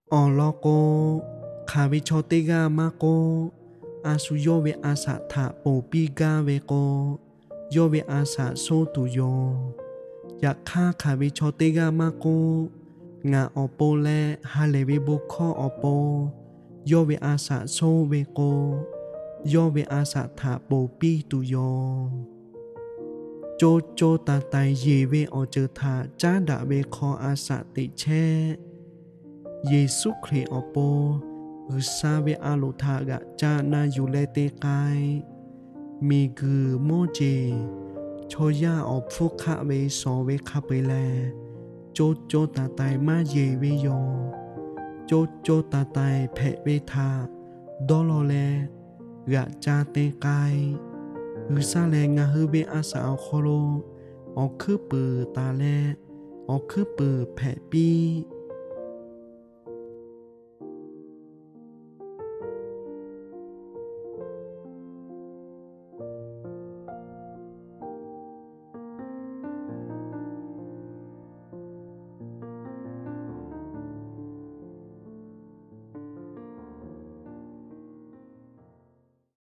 Awˬ lawn k'o, hk'aˬ ve chaw teˇ g'aˇ maˇ k'oˆ, a shu yawˇ ve a shaꞈ htaꞈ ponˬ piˇ gaˇ ve k'o, yawˇ ve a shaꞈ soˇ tuˬ yoˬ. Yaꞈ hk'aˇ, hk'aˬ ve chaw teˇ g'aˇ maˇ k'oˆ, ngaˬ awˬ pon leh ha lehˬ ve bon hkawˇ awˬ pon yawˇ ve a shaꞈ soˇ ve k'o, yawˇ ve a shaꞈ htaꞈ ponˬ piˇ tuˬ yoˬ. Co co taiˍ taiˍ yeˬ ve awˬ ceuˬ htaꞈ caˉ daꞈ ve hk'aw a shaꞈ teꞈ chehˇ. Yeˍsuˆ Hkriꞈ awˬ pon G'uiˬsha ve a loˍ htaꞈ g'aꞈ ca na yuˬ leh te k'ai. Miˬguiˬ mawˇ jeˬ, chaw yaˇ awˬ hpfuhˇ hk'aˆ ve shawˍ ve hk'a peu-eˬ lehˬ, co co taiˍ taiˍ maˇ yeˬ ve yoˬ. Co co taiˍ taiˍ hpehꞈ ve htaꞈ dawˇ law leh g'aꞈ ca te k'ai. G'uiˬsha lehˬ ngaˬ hui ve a shaꞈ awˬ hk'aw lo awˬ hkuiˉ puiˍ taˍ leh, awˬ hkuiˉ puiˍ hpehꞈ piˇ.